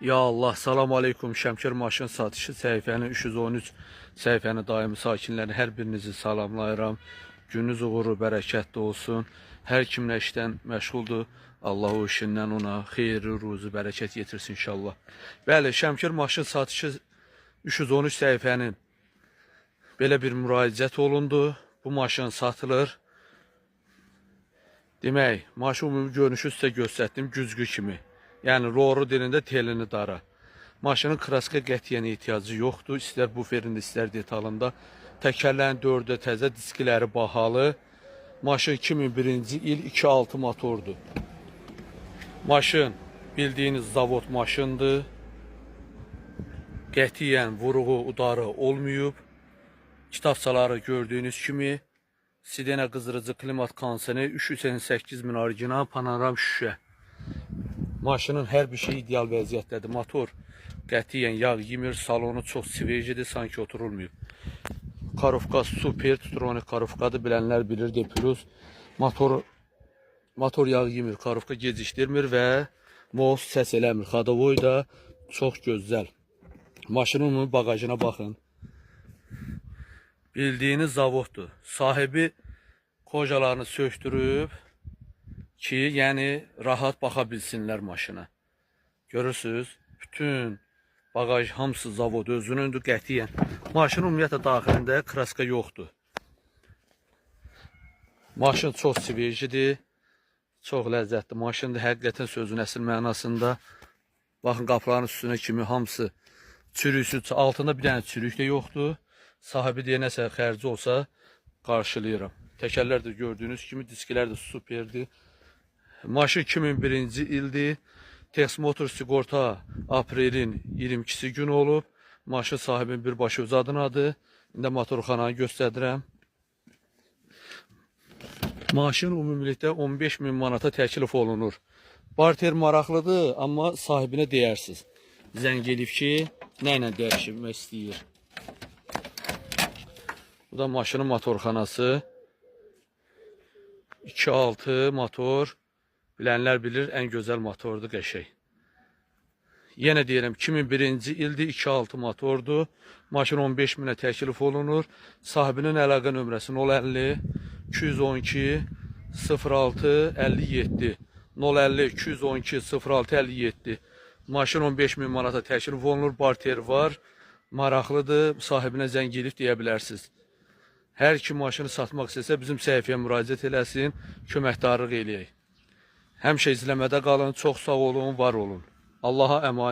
Ya Allah, salam aleykum. Şəmkir maşın satışı səhifənin 313 səhifənin daimi sakinləri hər birinizi salamlayıram. Gününüz uğurlu, bərəkətli olsun. Hər kim nə işdən məşğuldur, Allah o işindən ona xeyirli, ruzu, bərəkət yetirsin inşallah. Bəli, Şəmkir maşın satışı 313 səhifənin belə bir müraciət olundu. Bu maşın satılır. Demək, maşın ümumi görünüşü sizə göstərdim güzgü kimi. Yəni loru dilində telini dara. Maşının kraska qətiyyən ehtiyacı yoxdur. İstər buferində, istər detalında. Təkərlərin dördü təzə, diskləri bahalı. Maşın 2001-ci il 2.6 motordur. Maşın bildiyiniz zavod maşındır. Qətiyyən vuruğu, udarı olmayıb. Kitabçaları gördüyünüz kimi sidena qızdırıcı, klimat kondisioner, 388 min orijinal panoram şüşə. Maşının hər bir şeyi ideal vəziyyətdədir. Motor qətiyyən yağ yemir, salonu çox svejidir, sanki oturulmayıb. Karovka super, Tutronic karovkadır, bilənlər bilir, D+. Motor yağ yemir, karovka gecikdirmir və most səs eləmir. Xadovoy da çox gözəl. Maşının ümumi bagajına baxın. Bildiyiniz zavoddur. Sahibi kojalarını söktürüb ki, yəni rahat baxa bilsinlər maşına. Görürsüz, bütün bagaj hamısı zavod özünündür qətiyyən. Maşının ümumiyyətlə daxilində kraska yoxdur. Maşın çox svejidir. Çox ləzzətli maşındır. Həqiqətən sözün əsl mənasında. Baxın qapıların üstünə kimi hamısı çürüksüz. Altında bir dənə çürük də yoxdur. Sahibi deyə nəsə xərci olsa qarşılayıram. Təkərlər də gördüyünüz kimi, disklər də superdir. Maşın 2001-ci ildir. Texmotor sığorta aprelin 22-si günü olub. Maşın sahibinin birbaşa öz adınadır. İndi motorxananı göstərirəm. Maşın ümumilikdə 15 min manata təklif olunur. Barter maraqlıdır, amma sahibinə deyərsiz. Zəng eləyib ki, nə ilə dəyişmək istəyir. Bu da maşının motorxanası. 2.6 motor. Bilənlər bilir, ən gözəl motordur, qəşəng. Yenə deyirəm, 2001-ci ildir, 2.6 motordur. Maşın 15 minə təklif olunur. Sahibinin əlaqə nömrəsi 050 212 06 57 050 212 06 57. Maşın 15 min manata təklif olunur. Barter var. Maraqlıdır. Sahibinə zəng elib deyə bilərsiniz. Hər kim maşını satmaq istəsə bizim səhifəyə müraciət eləsin, köməkdarlıq eləyək. Həmişə izləmədə qalın. Çox sağ olun, var olun. Allaha əmanət.